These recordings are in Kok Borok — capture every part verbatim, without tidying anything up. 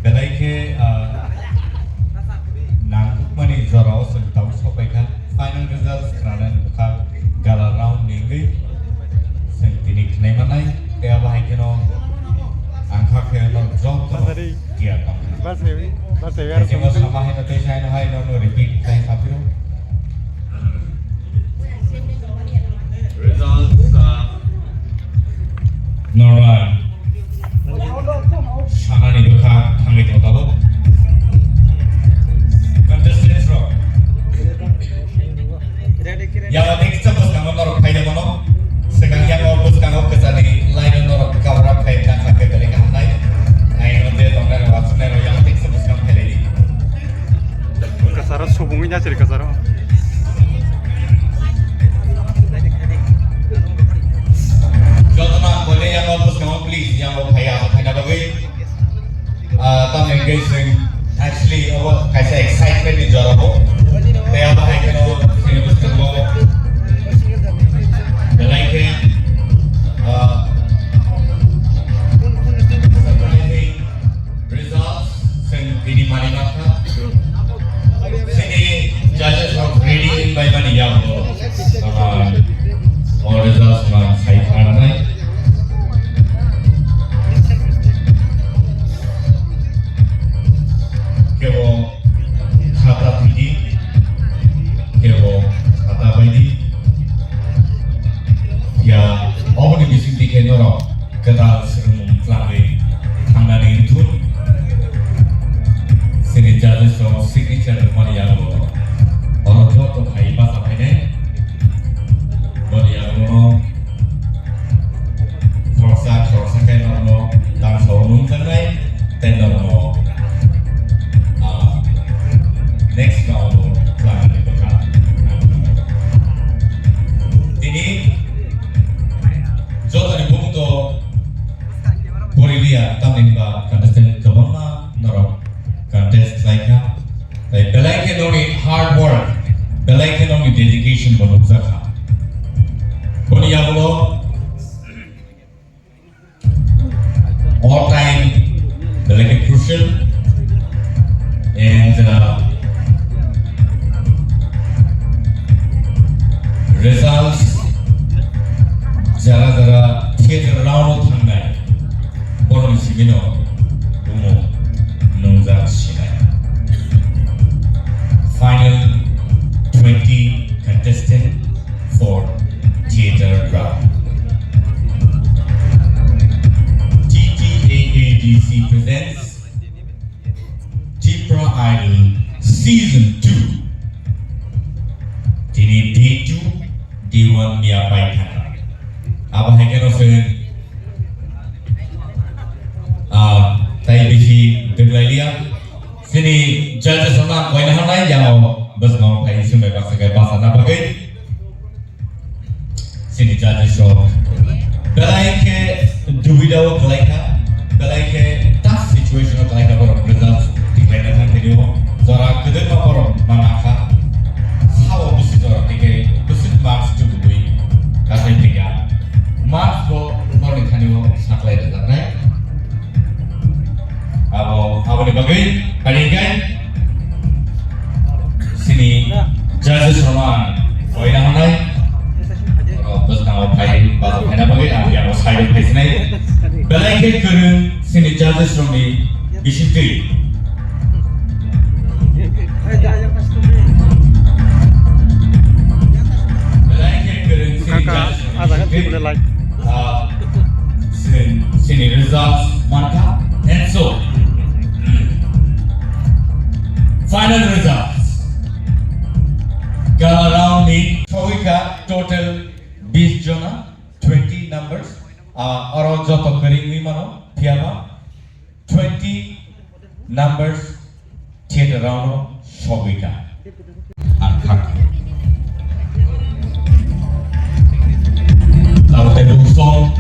Belai khe, ah, nangkukmani jorao chwng tabuk sokphaikha. Final results khwnanani bwkha gala round ni wngwi chwng tini khwnai manai. Tei abo hai kheno ang kha khe norok joto tiyar tongkha. Tei chwngno sama haino tei saino hai norokno repeat khlai saphiro. Results, uh, Normal. Sanani bwkha thangwi tong tabuk. Contestants rok. Yago teksa bwskango norok phaida mano. Swkang yago bwskango kwchani line o norok cover up khai tang kha khe belai kaham nai. Aino je tongnai rok, achuknai rok yago teksa bwskango phailai di. Kasaro subungwi nya chiri kasaro. Jotono ang koine yang office kamo please yang bo phaya phana bagwi. Ah, tam engage sing actually obo kaisa excitement ni jora bo. Te abo hai kano sini bwskango. Belai khe, ah, surprising results chwng tini manwi mankha. Chini judges rok ready bai mani yago. Ah, o results ma sai kharnai. Kebo khata thidi, kebo khata baidi. Ya, oboni bising dikhe norok. Kwtal swrwngmung twlangwi thangnani wngthun. Chini judges rok signature rwmani yago oro joto khai bacha phainai. Boni yago no khoroksa khoroksa khe norokno tangsao nungjaknai tei norokno, ah, next round o twlangnani bwkha. Tini jotoni bumung to Boriliya, tamni hwnba contestant kwbangma norok contest khlaikha. Tei belai khe nokni hard work, belai khe nokni dedication bo nukjakha. Boni yagulo all time belai khe crucial and, uh, results jara jara theater round o thangnai borokni simino bumung nungjak sinai. Final twenty contestant for theater round. T T A A D C presents Tipra Idol Season two. Tini day two, day one miya pai thangna. Abo hai khe no se, ah, tai bisi deglai liya. Chini judges rokno ang koina hamnai, yang o bwskango phai sumai baksa khe basa na bagwi. Chini judges rok belai khe dubida o kwlai kha, belai khe tough situation o kwlai kha borok results declare na thang tini o. Jora kwdwkma borok mana kha, sabo bwswk jora tei khe bwswk marks tubugwi kasai thwikha. Marks bo borokni thani o saklai rwjaknai. Abo, aboni bagwi, phaidi hwnkhe, chini judges rokno ang koina hwnai. Oro bwskango phai, bajo phaina bagwi, ang yang side o phaisinai. Belai khe kwrwng chini judges rokni bisingtwi. Belai khe kwrwng chini judges rokni bisingtwi. Ah, Sin, sini results mankha. And so, final results. Gala round ni sogwikha total bis jona, twenty numbers. Ah, oro joto kwrwngwi mano, phiyaba twenty numbers theater round o sogwikha. Ang khakha. Tabuk tei bung song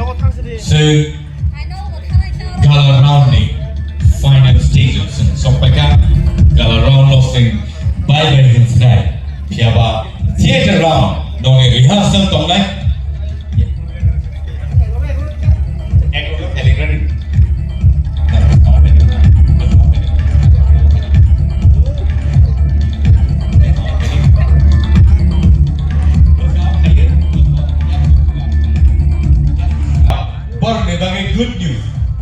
se gala round ni final stage o chwng sokpaikha. Gala round no chwng bai bai hwnsinai. Phiyaba theater round nongni rehearsal tongnai. Ek round khali ready.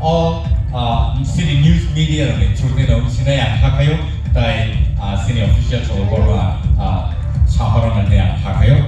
O, ah, chini news media rokni through-no sinai ang hakhaio, tai, ah, chini official rok borok, ah, ah, sahornani ang hakhaio.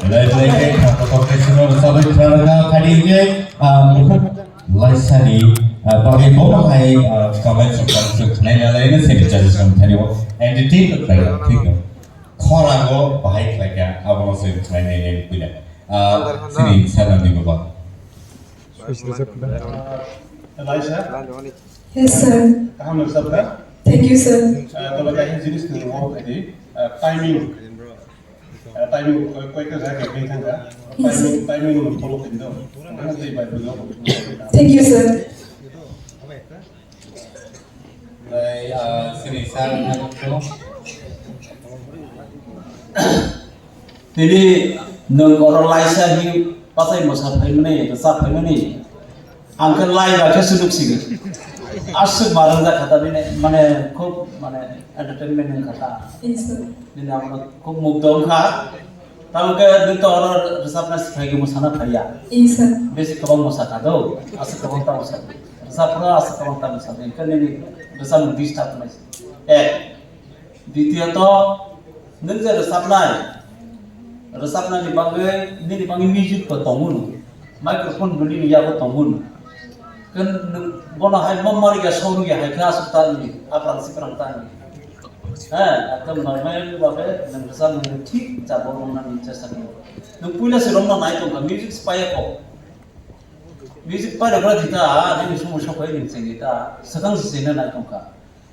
Belai belai khe kotor khe chwngno rwchapwi khna rwkha, phaidi hwnkhe, ah, Mukhuk Laisani, ah, bagwi bono hai, ah, comments rok kok swk khnai lalai no sini judges rok thani bo entertain rok khlai thik no. Khorang o bahai khlai kha, abono se khlai nai nai puila. Ah, sini sana ni baba. Laisa? Yes, sir. Kaham rwchapkha? Thank you, sir. Ah, tola khe jinis ni work khaidi, ah, timing. Ah, timing koi, koi ka jaga khe thangkha. Yes, sir. Timing, timing no follow khaidi do. Ano tei bai bujo. Thank you, sir. Lai, ah, sini sir, ano. Tini nwng oro laisa hi pachai mosa phaimani, rwchap phaimani. Ang khe lai ba khe sunuk sigi. Aswk barang jak kha ta bini, mane khub mane entertainment wng kha ta. Yes, sir. Bini ang khub mugdho wng kha. Tamo khe nwng to oro rwchapna si phai khe mosana phai ya. Yes, sir. Besi kwbang mosa kha do, aswk kwbang ta mosa. Rwchap phano aswk kwbang ta mosa. Hwnkhe nini rwchapmung disturb khlai se. Ek. Ditiyoto, nwng je rwchapnai, rwchapnani bagwi nini bagwi music bo tongo no, microphone bo nini yago tongo no. Khe nwng bono hai ma marya songya hai khe aswk ta nini, aprang siprang ta nini. He, ekdom normal bhabe nwng rwchapnani thik jabo romnani chesta khlaio. Nwng puila se romna nai tongkha, music se paiya kho. Music pairokra thita, nini somosya phai nwng chengita, swkang se chengna nai tongkha.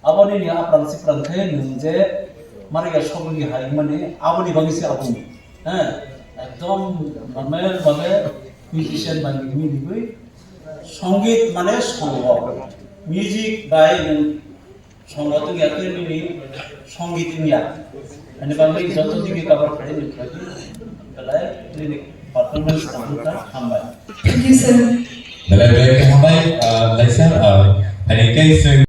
Abo nini aprang siprang khe nwng je mari ya sogwi hai mani aboni bagwi se abo. He, ekdom normal bhabe musician bai nini nini bui songit mane songo. Music bai nwng songo tong ya khe nini songit wng ya. Ani bagwi joto digi cover khlai nini khlai belai nini performance tong kha hambai. Thank you, sir. Belai belai khe hambai, ah, Laisa, ah, ani khe se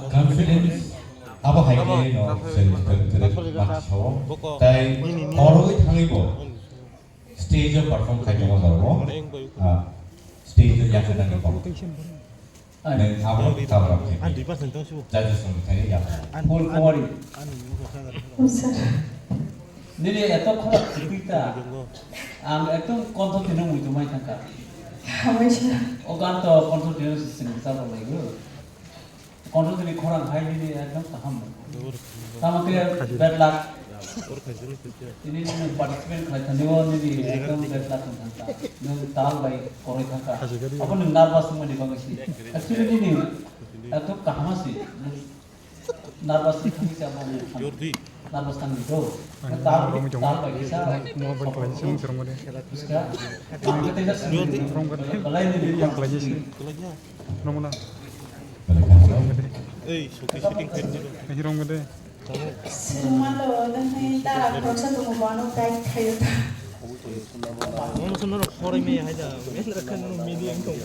Confidence abo hai khe no chwng thwng thwng mati sao. Tai khoroi thangwi bo stage o perform khai tongo jora bo. Stage o yakhe nang ni kok. Nang abo tabra khe. Judges rok ni thani yakhe. Full quality. Nini eto khorok kwtwi ta. Ang ekdom kontho tino muitu mai thangkha. Hamai sa. O gan to kontho tino se sini sa bo laigo. Kontho tini khorang hai nini ekdom kaham. Tamo khe bad luck. Tini nini participant khlai thani o nini ekdom bad luck wng thangkha. Nwng tal bai koroi thangkha. Abo nwng nervous wngmani bagwi si. Actually nini ekdom kaham si. Nervous wngkha kisa bo. Nervous tangwi do. Tal, tal bai kisa. Mobile bai sung serong de. Kisa. Ang kete kisa. Belai ni yang kelaji si. Romona. Ei, suki shooting khaini do. Hirong de. Suma do, nang ta khoroksa tongmo bono guide khayo ta. Ono sono rok khorai me haida, men rakhan no medium tong.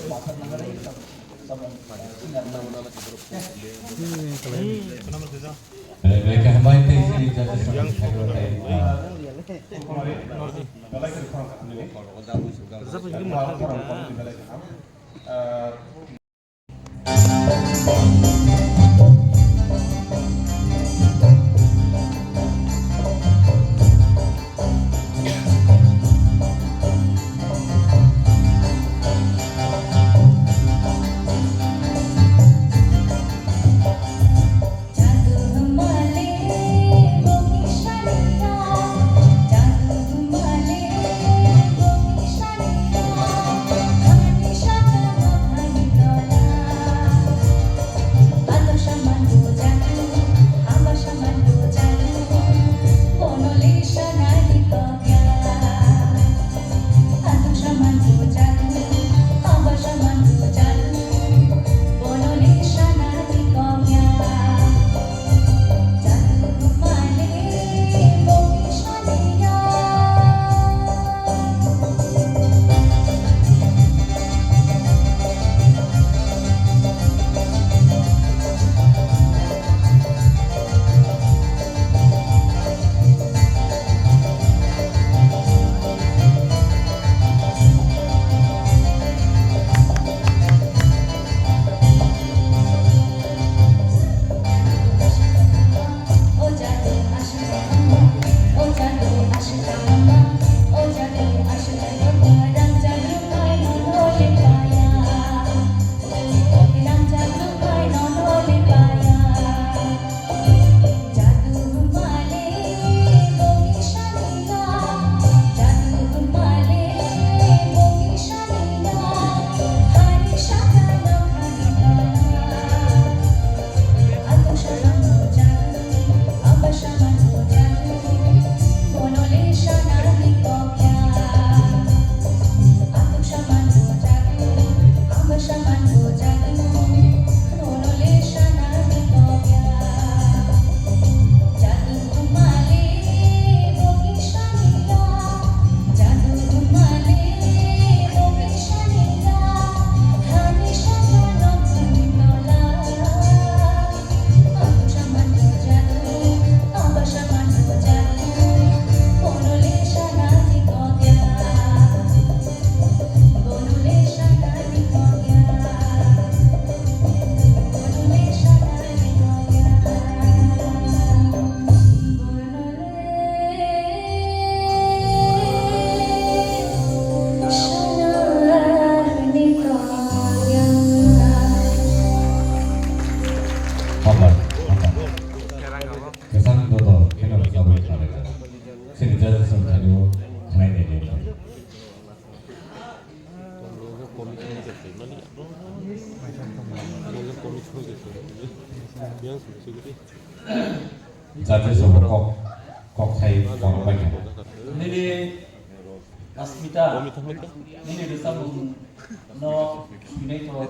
Jati sobo kok, kok sai borok bai kha. Nini Asmita, nini rwchapmung no swinai tongo.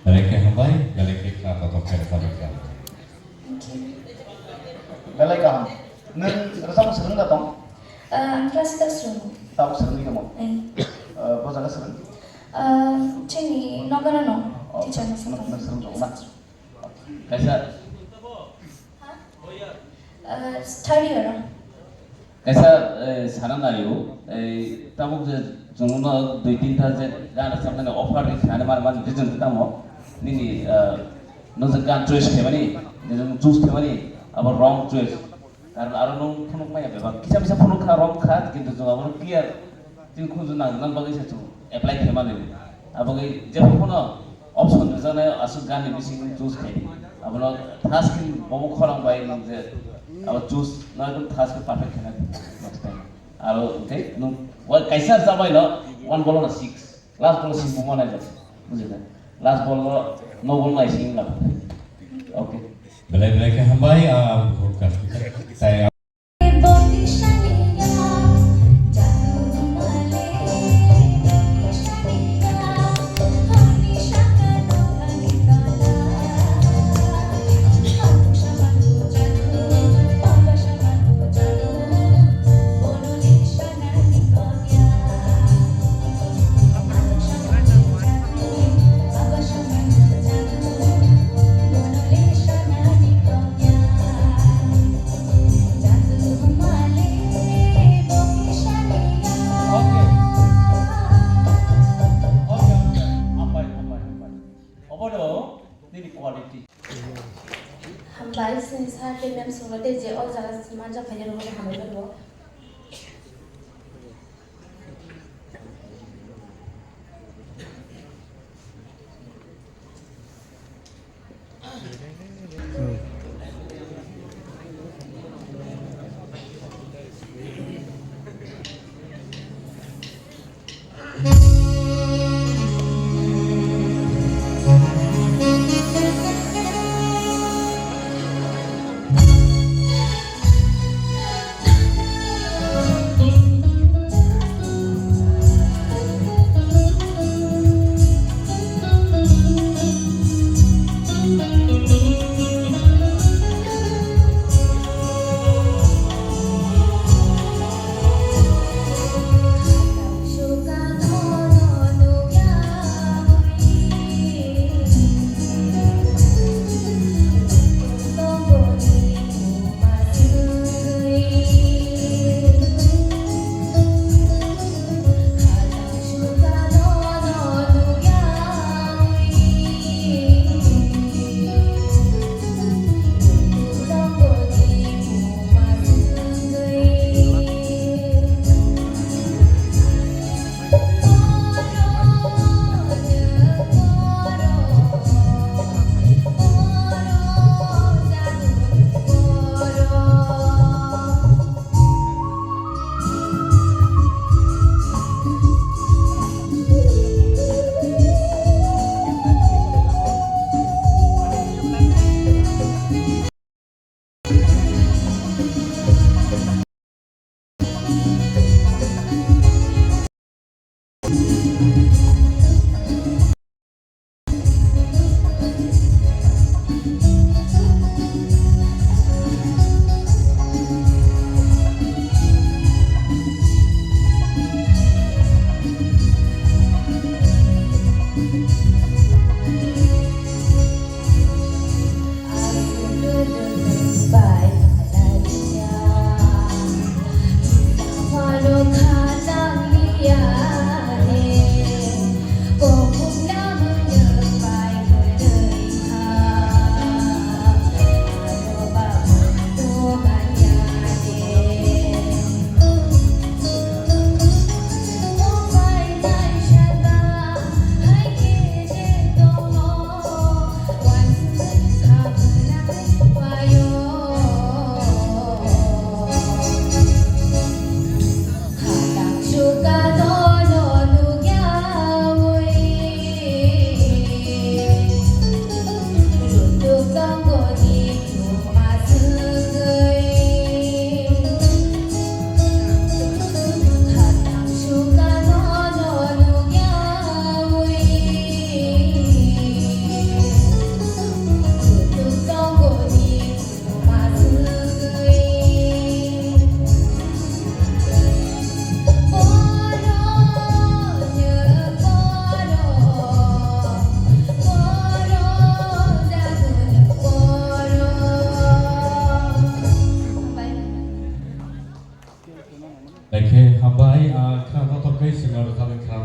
Belai khe hambai, belai khe khna kotor khe rwchapmung khe. Belai kaham. Nwng rwchapmung swrwng da tong? Ah, ang classical swrwngo. Tabuk swrwngwi tongmo? Eh. Ah, bo jaga swrwng? Ah, chini nokano no, oh, teacher no nwng, swrwng. Nwng swrwng tongna? Kaisa. Ha? Ah, third year o. Kaisa, eh, sana naio, eh, tabuk je chwngno dui tinta je gan rwchapnani offer ri khnani mar mar reason khe tamo? Nini, eh, no je gan choice khaimani, je nwng choose khaimani, abo wrong choice. Karon aro nwng phunuk maya bebak. Kisa misa phunuk kha, wrong kha, kintu chwng abono clear. Chini khunju nang, nang bagwi se chwng apply khe mani. Abagwi jepho phano option rijak nai aswk gan ni bising choose khai di. Abono thas khe bomo khorang bai nang je abo choose na ekdom thas khe perfect khe na di next time. Aro hwnkhe nwng wa-, kaisa chabai no one ball no six, last ball six bo manai jak. Bujina? Last ball no no ball nai sing na. Okay. Belai belai khe hambai, ah, buhuk ka. Tai Obono nini quality. Hambai, chini sir tei ma'am songno tei je o jaga manjak phainai rokno hambai mano.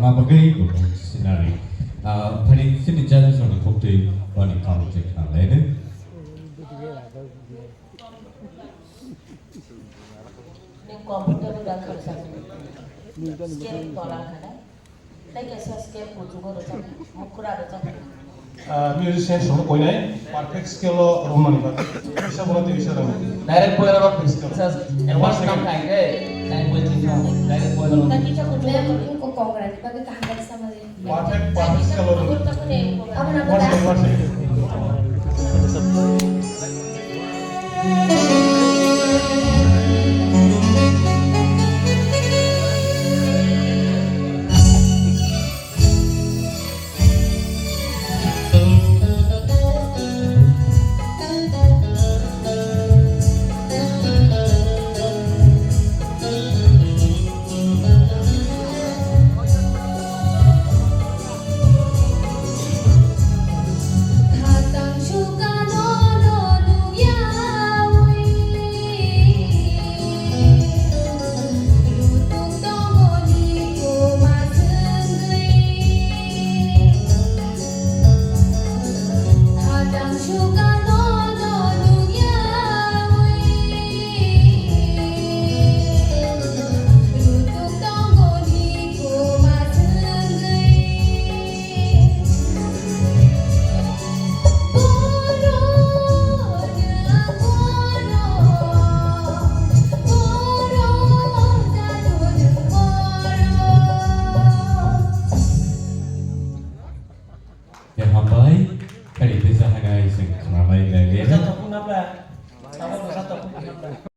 Bagwi bo scenery. Ah, phani chini judges rokni koktwi bani kaam check khlainai. Nung computer ni dal kharsa. Scale tola khana. Tei kaisa scale kuchugo rwchapna, mukra rwchapna. Ah, musician song koinai perfect scale o romani ba. Bisa bono tei bisa romani. Direct poila rok scale. Advance kam khai ke. Direct poila rok. Direct poila rok. Tei kisa kuchugo. Ma'am, ko congrats bagwi kaham baksa mali. Perfect, perfect scale o romani. Abo na. One second, one second.